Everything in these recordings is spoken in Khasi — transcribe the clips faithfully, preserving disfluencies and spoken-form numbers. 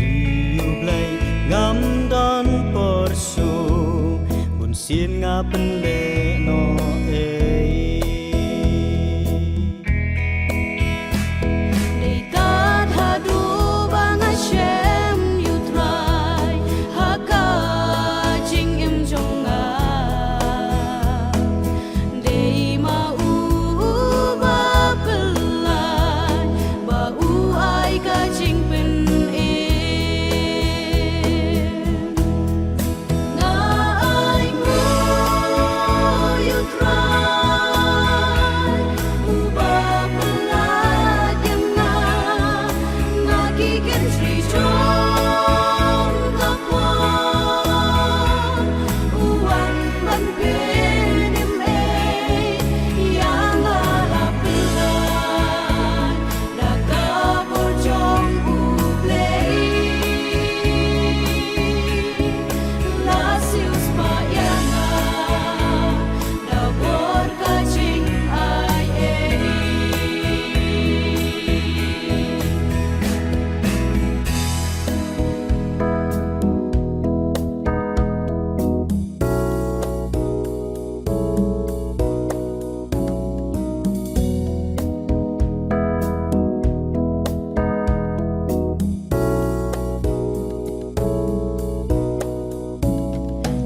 Ïa U Blei ngam don por shuh, bun sien nga pynleh noh ei. Dei kat haduh ba nga shem ïa U Trai ha ka jingim jong nga. Dei ma u ba pynlait, ba u ai ka jingpynim. Nga ai nguh ïa U Trai, uba pynlait ïa nga na ki kynthei jong ka por. U wan ban pynim ei ïa nga, la pynlait da ka bor jong U Blei. La siewspah ïa nga da bor ka jingai ei.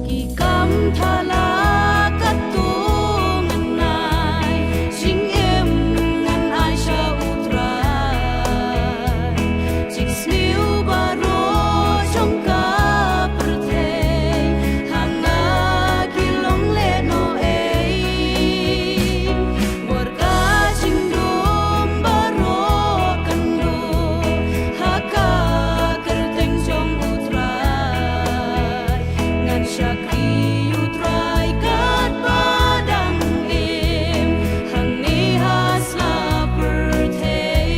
Ki kam thala katto ngan ai, jingim ngan ai sha U Trai. Jingsniew baroh jong ka pyrthei ha nga ki long lehnohei. Bor ka jingdum baroh kan duh ha ka kyrteng jong U Trai. Ngan shakri ïa U Trai katba dang im hangne ha sla pyrthei.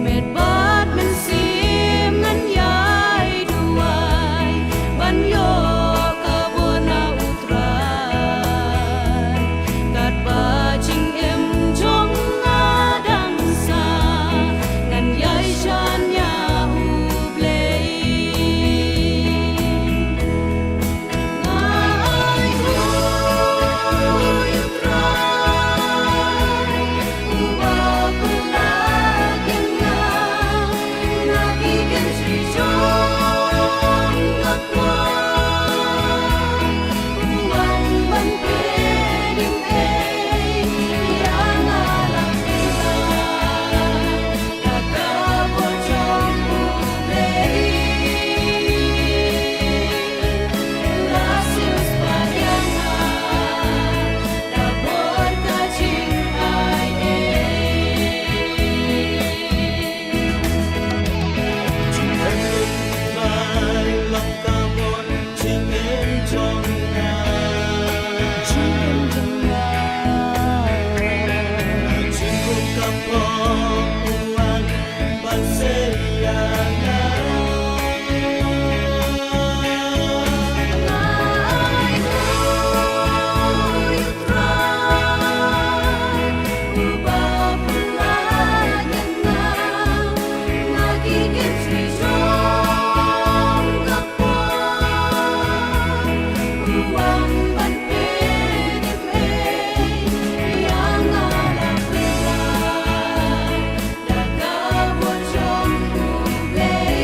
Met bad mynsiem ngan ïai duwai ban ïoh ka bor na U Trai. Katba jingim jong nga dang sah, ngan ïai shaniah U Blei. Nga ai nguh ïa U Trai, uba pynlait ïa nga na ki kynthei jong ka por. U wan ban pynim ei ïa nga, la pynlait da ka bor jong U Blei. La siewspah ïa nga da bor ka jingai ei. Jingkyrkhu lai long ka bor jingim jong nga. Jingim jong nga. Jingkyrkhu ka bor u wan ban sei ïa nga. Nga ai nguh ïa U Trai, uba pynlait ïa nga na ki kynthei jong ka por. U wan ban pynim ei ïa nga, la pynlait da ka bor jong U Blei.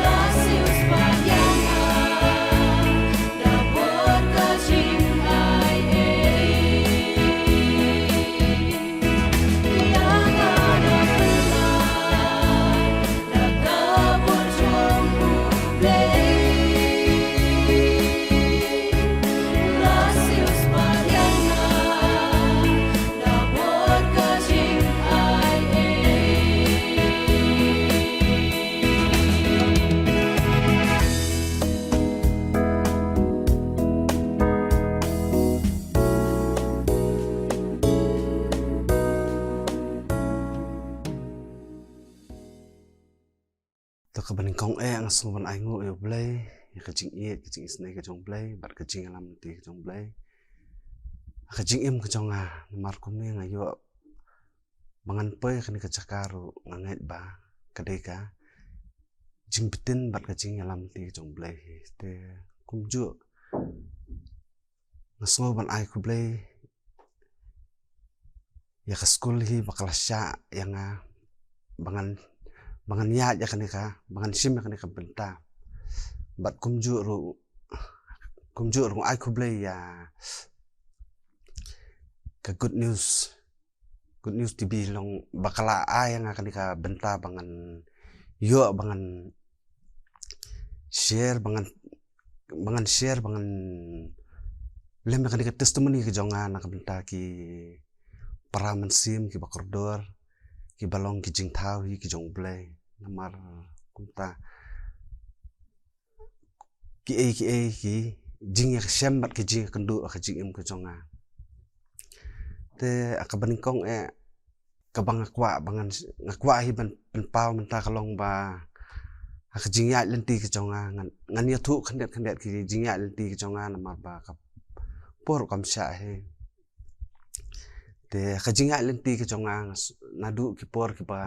La siewspah ïa nga da bor ka jingai ei. Ïa nga, la pynlait da ka bor jong U Blei. La siewspah ïa nga da bor ka jingai ei. To kaba nyngkong eh nga sngew ban ai nguh ïa U Blei ïa ka jingïeit, ka jingisynei ka jong U Blei bad ka jingïalam lynti ka jong U Blei. ka jingim ka jong nga, namar kumne nga ïoh ba ngan poi kane ka jaka ruh nga ngeit ba ka dei ka jingbtin bad ka jingïalam lynti ka jong U Blei hi. Te kumjuh nga sngew ban ai khublei ïa ka skul hi ba ka la shah ïa nga ba ngan, ba ngan ïaid ïa kane ka, ba ngan shim ïa kane ka bynta. Bad kumjuh ruh, kumjuh ruh ai khublei ïa ka Good News, Good News T V long ba ka la ai ïa nga kane ka bynta ba ngan ïoh, ba ngan share, ba ngan, ba ngan share, ba ngan lem ïa kane ka testimony ka jong nga na ka bynta ki para mynsiem kiba kordor, kiba long ki jingthaw hi ki jong U Blei. Namar kumta kiei kiei ki jingïakasem bad ki jingïakynduh ha ka jingim ka jong nga. Te ha kaba nyngkong eh, kaba nga kwah, ba ngan, nga kwah hi ban pynpaw mynta ka long ba ha ka jingïaid lynti ka jong nga, ngan, ngan ïathuh khyndiat khyndiat ki jingïaid lynti ka jong nga, namar ba ka por kam shah hi. Te ha ka jingïaid lynti ka jong nga, nga s-, naduh ki por kiba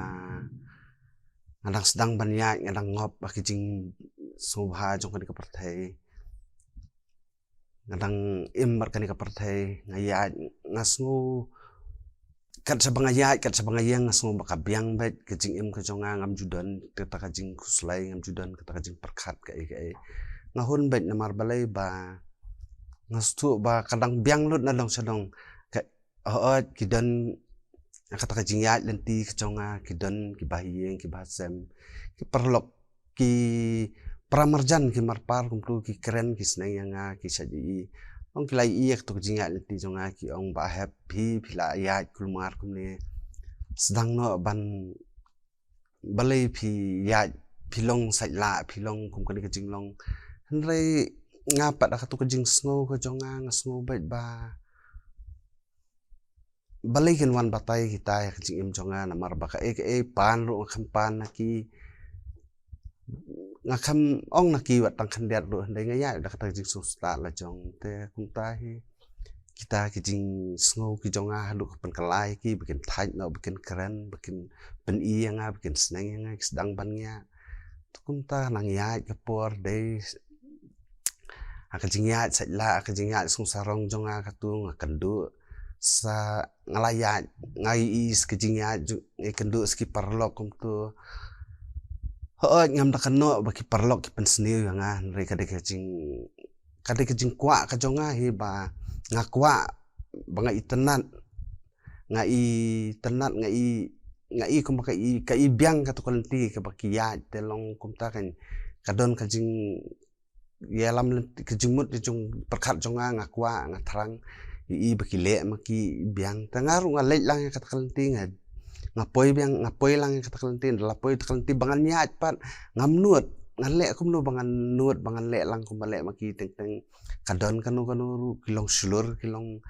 nga dang sdang ban ïaid, nga dang ngop ha ki jingsngewbha jong kane ka pyrthei. Nga dang im bad kane ka pyrthei, nga ïaid, nga sngew, kat shaba nga ïaid, kat shaba nga ïeng, nga sngew ba ka biang beit ka jingim ka jong nga, ngam ju don kata ka jingkhuslai, ngam ju don kata ka jingpyrkhat kaei kaei. Nga hun beit namar balei ba nga sngewthuh ba ka dang biang lut na dong sha dong. Ka, hooid, ki don kata ka jingïaid lynti ka jong nga, ki don kiba ha ïing, kiba ha sem, ki paralok, ki para marjan, ki marpar kumtu, ki kren, ki sneng ïa nga, ki shait ïohi. Ong ki la ïohi ïa katu ka jingïaid lynti jong nga, ki ong ba hep phi, phi la ïaid kulmar kumne. Sdang noh ban, balei phi ïaid, phi long sait lah, phi long kum kane ka jinglong. Hynrei nga pat ha katu ka jingsngew ka jong nga, nga sngew beit ba balei kin wan batai kita ïa ka jingim jong nga, namar ba kaei kaei pan ruh nga kham pan na ki, nga kham ong na ki wat tang khyndiat ruh, hynrei nga ïaid da kata ka jingsngewstad la jong. Te kumta hi kita ki jingsngew ki jong nga haduh ka pynkylla ïa ki ba kin thait noh, ba kin kren, ba kin pyni ïa nga, ba kin sneng ïa nga, ki sdang ban ngiah. Te kumta nang ïaid ka por dei ha ka jingïaid sait lah, ha ka jingïaid sngewsarong jong nga katu, nga kynduh sa, nga la ïaid, nga ïohi sa ka jingïaid ju-, nga kynduh sa ki paralok kumtu. Hooid, ngam da kynnoh ba ki paralok ki pynsniew ïa nga, hynrei ka dei ka jing, ka dei ka jingkwah ka jong nga hi ba nga kwah ba nga itynnad, nga itynnad, nga i, nga i kumba ka i, ka i biang katu ka lynti kaba ki ïaid. Te long kumta kan ka don ka jing ïalam lynti, ka jingmut, ka jingpyrkhat jong nga, nga kwah, nga thrang ïohi ba ki leh ma ki biang. Te nga ruh nga leit lang ïa kata ka lynti, nga, nga poi biang, nga poi lang ïa kata ka lynti, da la poi kata ka lynti ba ngan ïaid pat, ngam nud, ngan leh kumno ba ngan nud, ba ngan leh lang kumba leh ma ki. Teng teng ka don kano kano ruh, ki long shlur, ki long,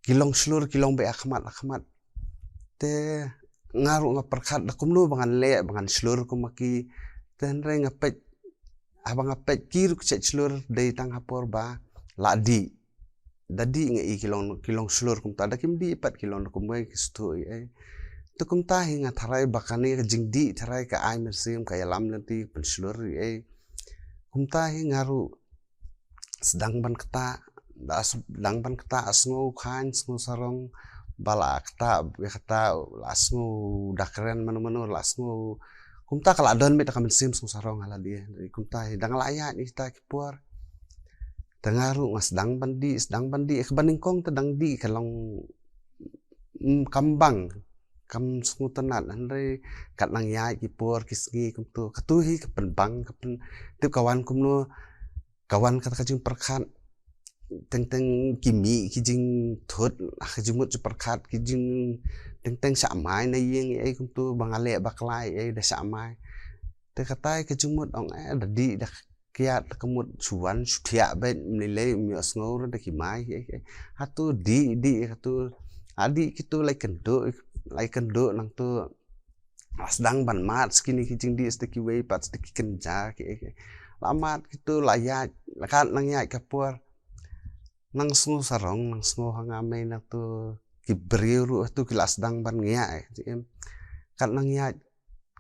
ki long shlur, ki long beit ha khmat ha khmat. Te nga ruh nga pyrkhat da kumno ba ngan leh ba ngan shlur kum ma ki. Te hynrei nga peit, haba nga peit ki ruh ki shlur dei tang ha por ba la dih. Da dih nga i ki long, ki long shlur kumta, da kim dih pat ki long da kumwei, ki sngewthuh ei ei. Te kumta hi nga tharai ba kane ka jingdih tharai ka ai mynsiem, ka ïalam lynti, pynshlur ei ei. Kumta hi nga ruh sdang ban ktah, da sdang ban ktah, sngew kheiñ, sngew sarong, ba la ktah, ba ktah, la sngew da kren mano mano, la sngew. Kumta ka la don beit ka mynsiem sngewsarong ha lade. Kumta hi da nga la ïaid ïa kita ki por, te nga ruh nga sdang ban dih, sdang ban dih, kaba nyngkong te dang dih ka long, mm, kam bang, kam sngewtynnad, hynrei kat nang ïaid ki por ki sngi kumtu, katu hi ka pynbang, ka pyn, tip ka wan kumno, ka wan kata ka jingpyrkhat. Teng teng ki mih ki jingthut ha ka jingmut jingpyrkhat, ki jing, teng teng shah mai na ïing ei ei kumtu, ba nga leh bakla ei ei da shah mai. Te katai ka jingmut ong eh da dih da kiad, da ka mut shu wan shu thiah beit, ym lei lei ym ïohsngew ruh da ki mai ei ei. Hato dih, dih hato, ha dih kitu la kynduh, la kynduh nangtu. La sdang ban mad sa kine ki jingdih sa da kiwei pat, sa da ki kynja ki ei ei. La mad kitu, la ïaid, la kat nang ïaid ka por. Nang sngew sarong, nang sngew ha nga mei nangtu ki briew ruh tu ki la sdang ban ngiah, eh, em. Kat nang ïaid,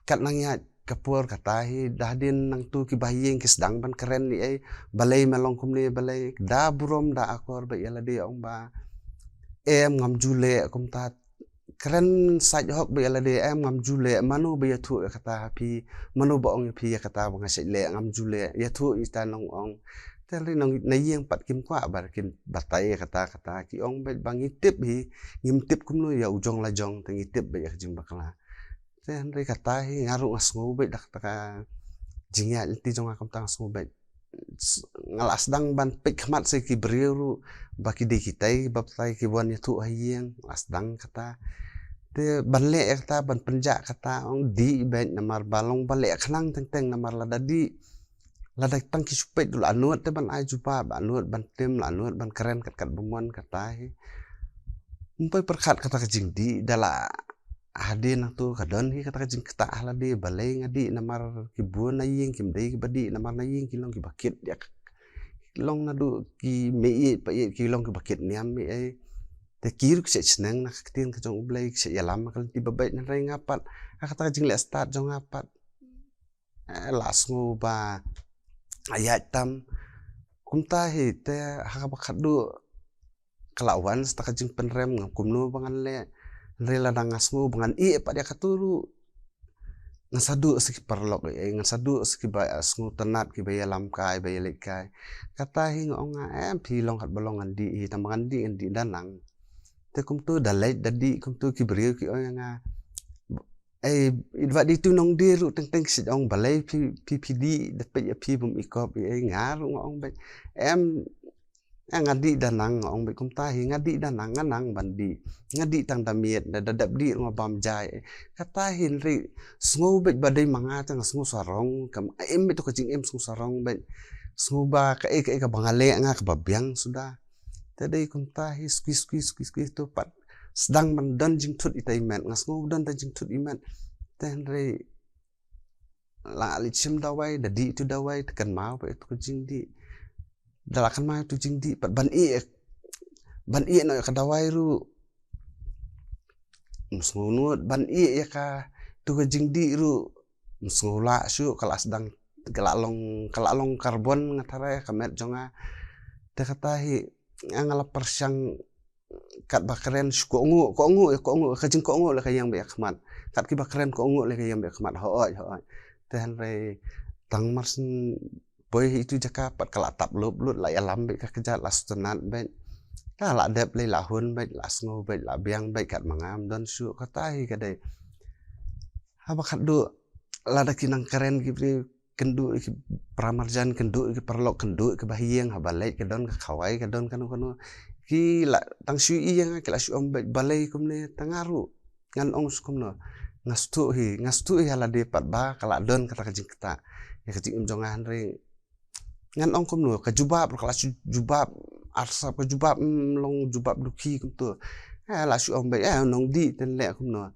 kat nang ïaid ka por kata hi, da hadien nangtu ki bahaïing ki sdang ban kren ïa ei, balei me long kumne, balei, da burom, da akor beit ïa lade, ong ba, em, ngam ju leh kumta, kren sait hok beit ïa lade, em, ngam ju leh, mano ba ïathuh ïa kata ha phi, mano ba ong ïa phi ïa kata ba nga shait leh, ngam ju leh, ïathuh ïa ita nongong. Te hynrei nong na ïing pat kim kwah ba kin batai ïa kata, kata ki ong beit ba ngi tip hi, ngim tip kumno ïa u jong la jong, te ngi tip beit ïa ka jingbakla. Te hynrei kata hi nga ruh nga sngew beit da kata ka jingïaid lynti jong nga, kumta nga sngew beit. S-, nga la sdang ban peit khmat sa ki briew ruh ba ki dei kitai ba batai, ki wan ïathuh ha ïing, nga la sdang kata. Te ban leh ïa kata, ban pynjah kata, ong dih beit, namar ba long ba leh khnang teng teng, namar lada dih, lada tang ki shu peit ruh la nud te ban ai jubab, la nud ban tim, la nud ban kren kat kat ba mon, kata hi. Ym poi pyrkhat kata ka jingdih, da la hadien nangtu ka don hi kata ka jingktah ha lade, balei nga dih, namar ki bun na ïing kim dei kiba dih, namar na ïing ki long kiba kit ïa ka, long naduh ki mei ïeit pa ïeit, ki long kiba kit niam ïa ei. Te ki ruh ki shait sneng na ka ktien ka jong U Blei, ki shait ïalam ha ka lynti ba beit, hynrei nga pat ha kata ka jingleh stad jong nga pat, eh, la sngew ba ïaid tam. Kumta hi te ha kaba khatduh ka la wan sa ka jingpynrem, ngam kumno ba ngan leh. Hynrei lada nga sngew ba ngan ïeh pat ïa katu ruh, ngan sa duh sa ki paralok, eh, ngan sa duh sa kiba sngewtynnat, kiba ïalam kai, ba ïaleit kai. Kata hi nga ong nga, em, phi long kat ba long, ngan dih hi, tang ba ngan dih, ngan dih da nang. Te kumtu da leit da dih kumtu, ki briew ki ong ïa nga, ei, i dei ba dih tu nongdie ruh teng teng, ki shait ong balei phi, phi, phi dih, da peit ïa phi bym ikop, ei, nga ruh nga ong beit, em, eh, nga dih da nang, nga ong beit kumta hi, nga dih da nang, nga nang ban dih, nga dih tang da miet, da, da dep dih ruh nga bam jai. Kata hi hynrei sngew beit ba dei ma nga te nga sngew sarong, kam, em, beit tu ka jingim sngew sarong beit, sngew ba kaei kaei kaba nga leh nga kaba biang suda. Te dei kumta hi, squeeze, squeeze, squeeze, squeeze tu pat sdang ban don jingthut ita i met, nga sngew don da jingthut i met. Te hynrei la leit shim dawai, da dih tu dawai, te kynmaw pat ïa tu ka jingdih. Da la kynmaw ïa tu jingdih pat ban ïeh, ban ïeh noh ïa ka dawai ruh, ym sngew nud, ban ïeh ïa ka tu ka jingdih ruh ym sngew lah shuh, ka la sdang, ka la long, ka la long karbon nga tharai ha ka met jong nga. Te kata hi nga, nga la pyrshang katba kren shu kohnguh, kohnguh, kohnguh, ka jingkohnguh leh ka ïeng beit ha khmat. Kat kiba kren kohnguh leh ka ïeng beit ha khmat, hooid, hooid. Te hynrei tang mar shen poi ha itu jaka pat ka la tap lup lut, la ïalam beit ka kjat, la sngewtynnat beit. Ka la dep lei, la hun beit, la sngew beit, la biang beit, kat ma nga ym don shuh. Kata hi ka dei. Haba khatduh lada ki nang kren ki briew, kynduh ïa ki paramarjan, kynduh ïa ki paralok, kynduh ïa ki bahaïing, haba leit ka don ka khawai, ka don kano kano. Ki la tang shu ïeng, ki la shu ong beit balei kumne, tang nga ruh ngan ong shu kumno. Nga sngewthuh hi, nga sngewthuh hi ha lade pat ba ka la don kata ka jingktah ïa ka jingim jong nga, hynrei ngan ong kumno, ka jubab ruh ka la shu jubab arsap, ka jubab, mm, long jubab dukhi kumto. Eh, la shu ong beit, eh, nongdih te leh kumno.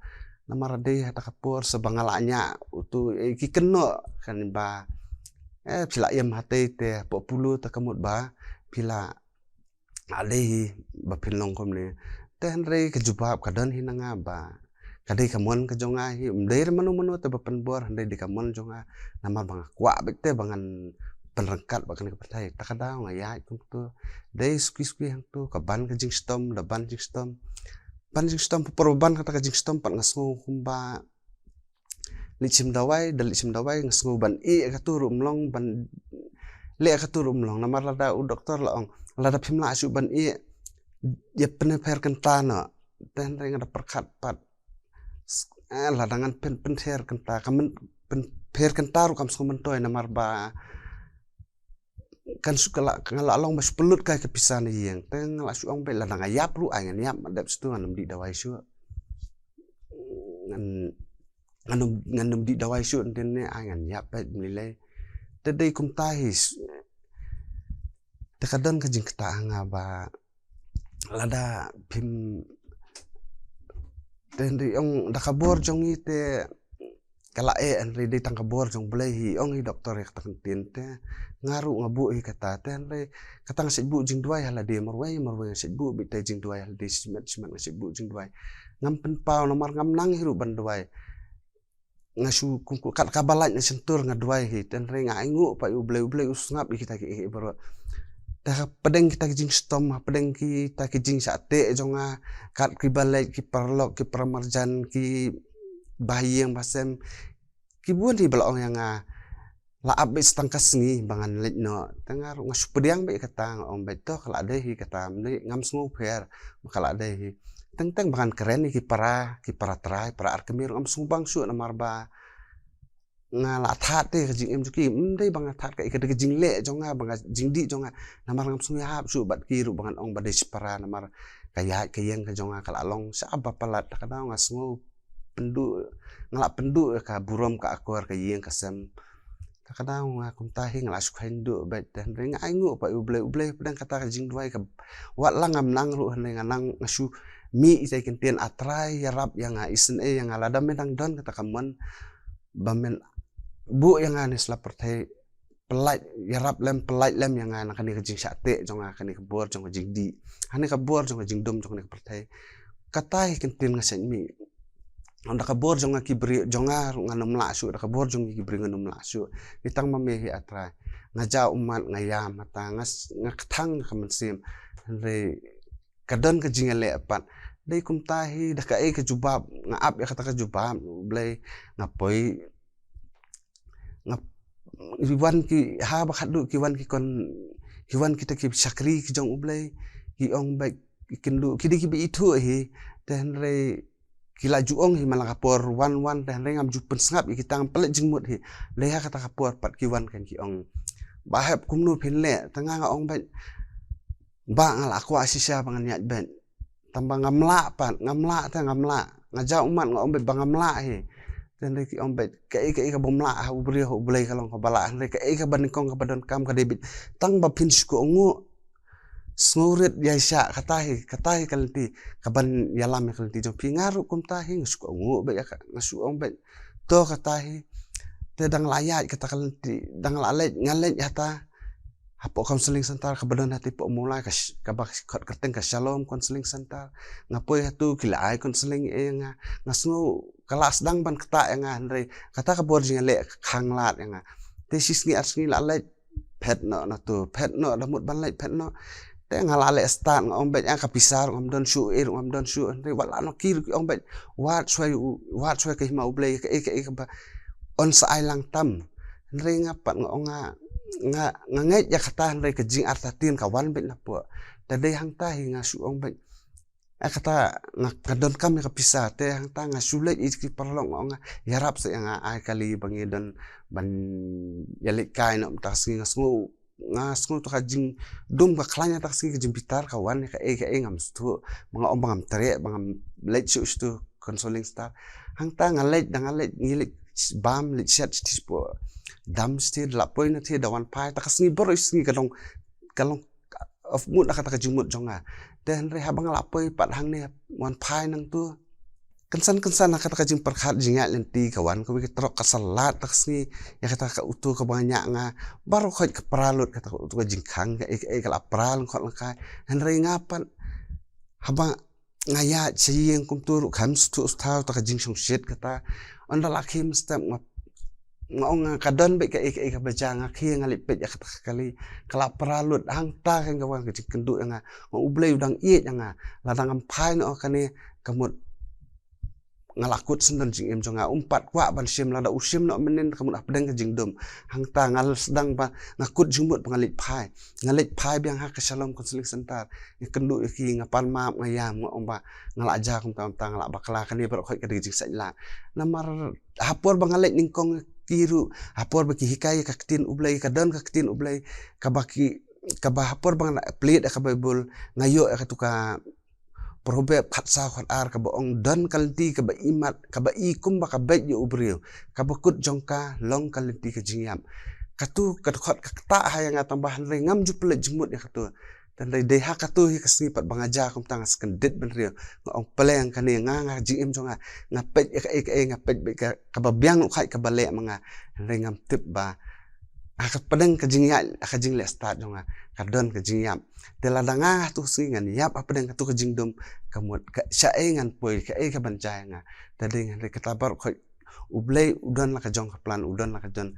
Namar dei ha ta ka por sa ba nga la ñiah utu, eh, ki kynnoh kan ba, eh, phi la ïam hatei te, hapoh pulu te ka mut ba phi la, la dei hi ba phin long kumne. Te hynrei ka jubab ka don hi na nga ba ka dei ka mon ka jong nga hi, ym dei re mano mano te ba pynbor, hynrei dei ka mon jong nga. Namar ba nga kwah beit te ba ngan pynryngkat bad kane ka pyrthei. Ta ka daw nga ïaid kumto. Dei suki suki hangto, ka ban ka jingshitom, da ban jingshitom. Ban jingshitom, por ba ban kata ka jingshitom pat nga sngew kumba leit shim dawai, da leit shim dawai nga sngew ban ïeh ïa katu ruh ym long, ban leh ïa katu ruh ym long. Namar lada u doktor la ong, lada phim lah shuh ban ïeh, ïa pynpher kynta noh. Te hynrei nga da pyrkhat pat, eh, lada ngan pyn, pynpher kynta, ka myn, pynpher kynta ruh kam sngew myntoi, namar ba kan shu ka la, ka la long ba shu pynlut kai ka pisa na ïing. Te nga la shu ong beit lada nga ïap ruh ai ngan ïap, ma dep shuh tu ngan ym dih dawai shuh. Ngan, ngan ym, ngan ym dih dawai shuh, ynda ne ai ngan ïap beit, ym lei lei. Te dei kumta hi. Te ka don ka jingktah ha nga ba lada phim, te hynrei ong da ka bor jong ngi te, ka la eh, hynrei dei tang ka bor jong U Blei hi, ong hi doktor ïa kata ka ktien. Te nga ruh nga buh hi kata, te hynrei kata nga sait buh jingduwai ha lade marwei marwei, nga sait buh beit te jingduwai ha lade shimet shimet, nga sait buh jingduwai. Ngam pynpaw namar ngam nang hi ruh ban duwai. Nga shu kum, kum kat kaba lait na shyntur nga duwai hi, te hynrei nga ainguh pat ïa U Blei, U Blei u sngap ïa kita ki, eh, baroh. Te hapdeng kita ki jingshitom, hapdeng kita ki jingshah teh jong nga, kat kiba leit, ki paralok, ki paramarjan, kiba ha ïing ba ha sem, ki bun hi ba la ong ïa nga, la ap beit sa tang ka sngi ba ngan leit noh. Te nga ruh nga shu pdiang beit ïa kata, nga ong beit to ka la dei hi kata, ym dei, ngam sngew pher ba ka la dei hi. Teng teng ba ngan kren ïa ki para, ki para trai, para arkmie ruh ngam sngewbang shuh namar ba nga la thad te ka jingim jong ki, ym dei ba nga thad, ka, ka dei ka jingleh jong nga, ba nga jingdih jong nga. Namar ngam sngewïahap shuh bad ki ruh ba ngan ong ba dei shipara, namar ka ïaid ka ïeng ka jong nga ka la long shaba palat. Te ka daw nga sngew pynduh, nga la pynduh ïa ka burom ka akor ka ïing ka sem. Te ka daw nga kumta hi nga la shu kheiñ duh beit, te hynrei nga ainguh pat ïa U Blei, U Blei hapdeng kata ka jingduwai ka, wat la ngam nang ruh hynrei nga nang, nga shu mih ïa kita ki ktien, A Trai ïarap ïa nga, isynei ïa nga, lada men dang don kata ka mon ba men buh ïa nga ne sla pyrthei, pyllait, ïarap lem, pyllait lem ïa nga na kane ka jingshah teh jong nga, kane ka bor jong ka jingdih, ha kane ka bor jong ka jingdum jong kane ka pyrthei. Kata hi ki ktien nga sait mih. Ynda ka bor jong nga ki briew jong nga ruh ngan ym lah shuh, da ka bor jong ngi ki briew ngan ym lah shuh. Dei tang ma me hi A Trai. Nga jaw ummat, nga ïam hata, nga s-, nga kthang ka mynsiem. Hynrei ka don ka jingïaleh pat. Dei kumta hi, da kaei ka jubab, nga ap ïa kata ka jubab, U Blei, nga poi, nga, ki wan ki, ha ba khatduh ki wan ki kon, ki wan kita ki shakri ki jong U Blei, ki ong beit, ki kynduh, ki dei kiba ithuh hi, te hynrei ki la ju ong hi man la ka por wan wan, te hynrei ngam ju pynsngap ïa kita, ngam pynleit jingmut hi. Lei ha kata ka por pat ki wan kan ki ong, Bah Hep, kumno phin leh? Te nga nga ong beit, Bah, nga la kwah shisha ba ngan ïaid beit. Tang ba ngam lah pat, ngam lah, te ngam lah. Nga jaw ummat nga ong beit ba ngam lah hi. Te hynrei ki ong beit, kaei kaei kabym lah ha u briew, ha U Blei ka long kaba lah. Hynrei kaei kaba nyngkong kaba donkam ka dei beit tang ba phin shu kohnguh. Sngewrit ïaishah, kata hi, kata hi ka lynti kaban ïalam ïa ka lynti jong phi. Nga ruh kumta hi, nga shu kohnguh beit ïa ka, nga shu ong beit, to kata hi. Te dang la ïaid kata ka lynti, dang la leit, nga leit hata hapoh counseling center kaba don hata hapoh Mawlai, ka sh-, kaba khot kyrteng ka Shalom Counseling Center. Nga poi hatu, ki la ai counseling ïa nga. Nga sngew ka la sdang ban ktah ïa nga, hynrei kata ka bor jingïaleh ka khang lad ïa nga. Te shi sngi ar sngi la leit, phet noh na tu, phet noh, da mut ban leit phet noh. Te nga la leh start, nga ong beit, ah, ka pisa ruh ngam don shuh, ei ruh ngam don shuh. Hynrei wat la noh ki ruh ki ong beit, wat shuwa, wat shuwa ka hima U Blei, kaei kaei kaba yn sa ai lang tam. Hynrei nga pat nga ong nga, nga, nga ngeit ïa kata, hynrei ka jingartatien ka wan beit na pdeng. Te dei hangta hi nga shu ong beit, eh, kata nga, ka donkam ïa ka pisa, te hangta nga shu leit ïa ki paralok nga ong nga, ïarap sa ïa nga, ai kali ba ngi don ban ïaleit kai noh mynta ka sngi. Nga sngew, nga sngew to ka jingdum ka khlaiñ mynta ka sngi, ka jingbitar ka wan ïa kaei kaei, ngam sngewthuh, ba nga ong ba ngam treh, ba ngam leit shuh shuh tu counseling center. Hangta nga leit, da nga leit, ngi leit bam, leit shet shuh shuh, dam shuh, da la poi na te, da wan phai, ta ka sngi baroh sngi ka long, ka long of mut na kata ka jingmut jong nga. Te hynrei haba nga la poi pat hangne wan phai nangtu, kynsan kynsan na kata ka jingpyrkhat jingïaid lynti ka wan kawei ka trok ka sa lad ta ka sngi ïa kata ka utu kaba nga ñiah nga. Baroh khoit ka pra lut kata ka utu ka jingkhang, kaei kaei ka la pra lyngkhot lyngkhai. Hynrei nga pat haba nga ïaid sha ïing kumtu ruh kam sngewthuh sngewthaw ta ka jingshongshit kata. Ynda la khie step nga, nga ong nga ka don beit kaei kaei kaba jia, nga khie nga leit peit ïa kata ka kali, ka la pra lut. Hangta ka wan ka jingkynduh ïa nga, nga U Blei u dang ïeit ïa nga. Lada ngam phai noh kane ka mut nga la kut syndon jingim jong nga, um pat kwah ban shim, lada u shim noh mynnin ka mut hapdeng ka jingdum. Hangta nga la sdang ba nga kut jingmut ba nga leit phai. Nga leit phai biang ha ka Shalom Counseling Center. Nga kynduh ïa ki, nga pan map, nga ïam, nga ong ba nga la jia kumta kumta, nga la bakla, kane baroh khoit ka dei ka jingsait lad. Namar ha por ba nga leit nyngkong ki ruh, ha por ba ki hikai ïa ka ktien U Blei, ka don ka ktien U Blei kaba ki, kaba ha por ba nga la plie ïa ka Baibl, nga ïoh ïa katu ka Proverb khatsaw khatar kaba ong, don ka lynti kaba imat, kaba i kumba ka beit ïa u briew, kaba kut jong ka long ka lynti ka jingïap. Katu ka dkhot ka ktah ha ïa nga tang ba hynrei ngam ju pynleit jingmut ïa katu. Te hynrei dei ha katu hi ka sngi pat ba nga jia kumta, nga sa kyndit bynriew, nga ong, Blei, kane nga, nga jingim jong nga, nga peit ïa kaei kaei, nga peit beit ka, kaba biang u khait kaba leh ma nga, hynrei ngam tip ba ha ka pdeng ka jingïaid, ha ka jingleh stad jong nga, ka don ka jingïap. Te lada nga ha tu ka sngi ngan ïap ha pdeng katu ka jingdum, ka mut ka, shaei ngan poi, kaei kaban jia ïa nga. Te dei, hynrei kata baroh khoit U Blei u don la ka jong ka plan, u don la ka jong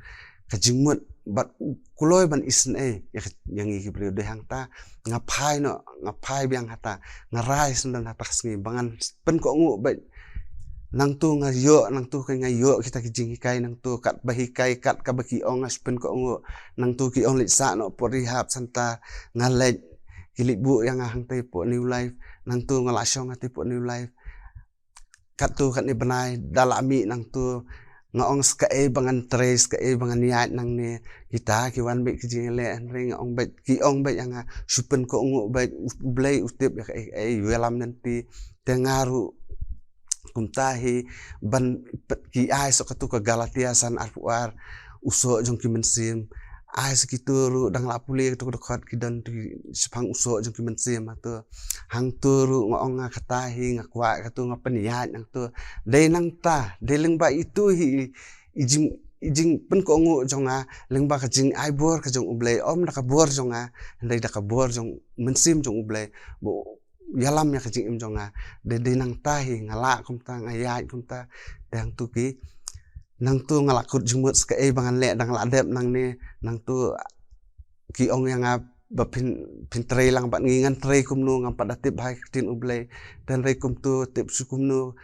ka jingmut, bad u kloi ban isynei ïa ka, ïa ngi ki briew. Dei hangta nga phai noh, nga phai biang hata, nga rai syndon hata ka sngi ba ngan pynkohnguh beit. Nangtu nga ïoh, nangtu ka nga ïoh kita ki jinghikai, nangtu katba hikai, katba ki ong, nga shu pynkohnguh. Nangtu ki ong leit sah noh hapoh rehab center, nga leit, ki leit buh ïa nga hangtei hapoh New Life. Nangtu nga la shong hangtei hapoh New Life. Katto katne bnai da la mih nangto, nga ong, sa kaei ba ngan trei, sa kaei ba ngan ïaid nangne. Kita ki wan beit ki jingïaleh, hynrei nga ong beit, ki ong beit ïa nga, shu pynkohnguh beit, U Blei u tip ïa kaei kaei, ïalam lynti. Te nga ruh kumta hi, ban, ki ai sa katu ka Galatia san arphew ar, u soh jong ki mynsiem. Ai sa kitu ruh, dang la pule katu ka dkhot, ki don tu shaphang u soh jong ki mynsiem hatu. Hangtu ruh nga ong, nga kata hi, nga kwah katu, nga pynïaid nangtu. Dei nangta, dei lyngba itu hi i jing, i jingpynkohnguh jong nga lyngba ka jingai bor ka jong U Blei, ym da ka bor jong nga, hynrei da ka bor jong mynsiem jong U Blei ba u ïalam ïa ka jingim jong nga. Dei, dei nangta hi nga lah kumta, nga ïaid kumta. Te hangtu ki, nangtu nga la kut jingmut, sa kaei ba ngan leh, dang la dep nangne. Nangtu ki ong ïa nga ba phin, phin trei lang bad ngi, ngan trei kumno, ngam pat da tip ha ka ktien U Blei. Te hynrei kumtu, tip shu kumno,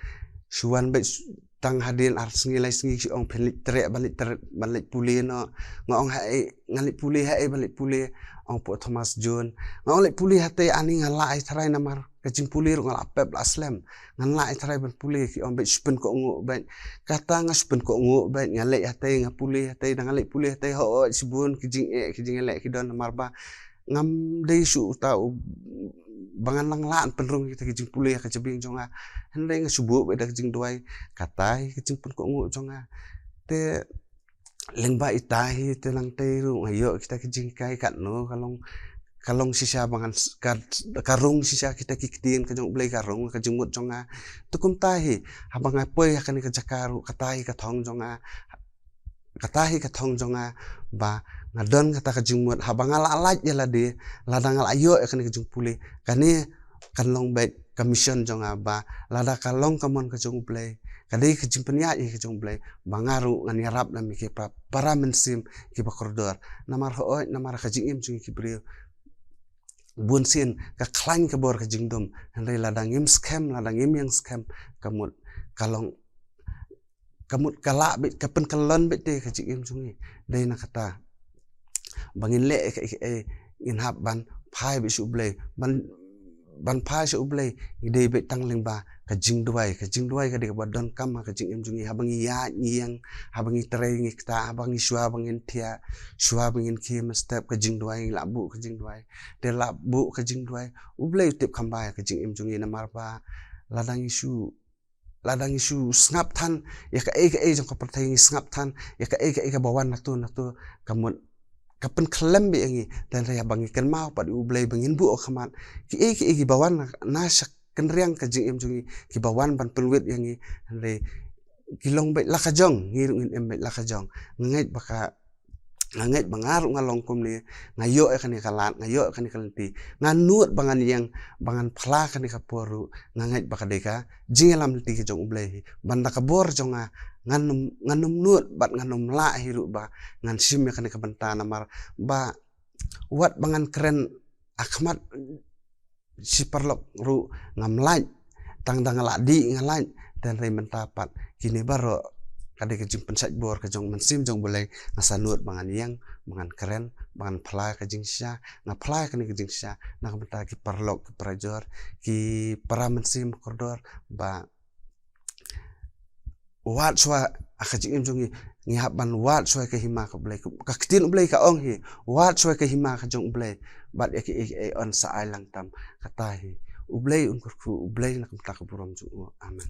shu wan beit, shu, tang hadien ar sngi lai sngi ki ong phin leit trei, ban leit trei, ban leit pule noh. Nga ong, haei, ngan leit pule, haei ban leit pule? Ong, hapoh Thomas Jones. Nga ong, leit pule hatei? Ani nga lah ai tharai, namar ka jingpule ruh nga la pep la slem. Ngan lah ai tharai ban pule? Ki ong beit shu pynkohnguh beit. Kata nga shu pynkohnguh beit, nga leit hatei, nga pule hatei, da nga leit pule hatei, hooid shibun ki jingeh, ki jingïaleh ki don, namar ba ngam dei shuh uta u ba ngan nang lah pynrung kita ki jingpule ha ka jabieng jong nga. Hynrei nga shu buh beit da ka jingduwai. Kata hi ka jingpynkohnguh jong nga. Te lyngba ita hi, te nangtei ruh nga ïoh kita ki jinghikai. Katno ka long, ka long shisha ba ngan s-, ka, ka rung shisha kita ki ktien ka jong U Blei, ka rung ka jingmut jong nga. Te kumta hi, haba nga poi ha kane ka jaka ruh, kata hi ka thong jong nga. Kata hi ka thong jong nga ba nga don kata ka jingmut, haba nga la lait ïa lade, lada nga la ïoh ïa kane ka jingpule, kane kan long beit ka mission jong nga, ba lada ka long ka mon ka jong U Blei, ka dei ka jingpynïaid hi ka jong U Blei, ba nga ruh ngan ïarap lem ïa ki para, para mynsiem kiba kordor. Namar hooid, namar ka jingim jong ngi ki briew, bunsien ka khlaiñ ka bor ka jingdum. Hynrei lada ngim skhem, lada ngim ïeng skhem, ka mut ka long, ka mut ka lah beit, ka pynkyllon beit te ka jingim jong ngi. Dei na kata ba ngin leh kaei kaei, ngin hap ban phai beit sha U Blei, ban, ban phai sha U Blei. Ngi dei beit tang lyngba ka jingduwai. Ka jingduwai ka dei kaba donkam ha ka jingim jong ngi. Haba ngi ïaid ngi ïeng, haba ngi trei ngi ktah, haba ngi, shuwa ba ngin thiah, shuwa ba ngin khie mynstep, ka jingduwai, ngi lah buh ka jingduwai. Te lah buh ka jingduwai, U Blei u tip kham bha ïa ka jingim jong ngi, namar ba lada ngi shu, lada ngi shu sngap than ïa kaei kaei jong ka pyrthei, ngi sngap than ïa kaei kaei kaba wan nato nato, ka mut ka pynkhyllem beit ïa ngi. Te hynrei haba ngi kynmaw pat ïa U Blei ba ngin buh ha khmat, kiei kiei kiba wan na, na sha kynriang ka jingim jong ngi, kiba wan ban pynwit ïa ngi, hynrei ki long beit la ka jong, ngi ruh ngin im beit la ka jong. Nga ngeit ba ka, nga ngeit ba nga ruh nga long kumne, nga ïoh ïa kane ka lad, nga ïoh ïa kane ka lynti. Nga nud ba ngan ïeng, ba ngan phla kane ka por ruh, nga ngeit ba ka dei ka jingïalam lynti ka jong U Blei hi. Ban da ka bor jong nga, ngan ym, ngan ym nud bad ngan ym lah hi ruh ba ngan shim ïa kane ka bynta, namar ba wat ba ngan kren ha khmat shi paralok ruh ngam lait, tang da nga la dih nga lait. Te hynrei mynta pat kine baroh ka dei ka jingpynshait bor ka jong U Mynsiem jong U Blei. Nga sa nud ba ngan ïeng, ba ngan kren, ba ngan phla ka jingshisha. Nga phla kane ka jingshisha na ka bynta ki paralok, ki parajor, ki para mynsiem kordor, ba wad shuwa ha ka jingim jong ngi, ngi hap ban wad shuwa ïa ka hima ka Blei. Ka ktien U Blei ka ong hi, wad shuwa ïa ka hima ka jong U Blei, bad ïa kiei kiei yn sa ai lang tam. Kata hi. U Blei un kyrkhu, U Blei na ka bynta ka burom jong u. Amen.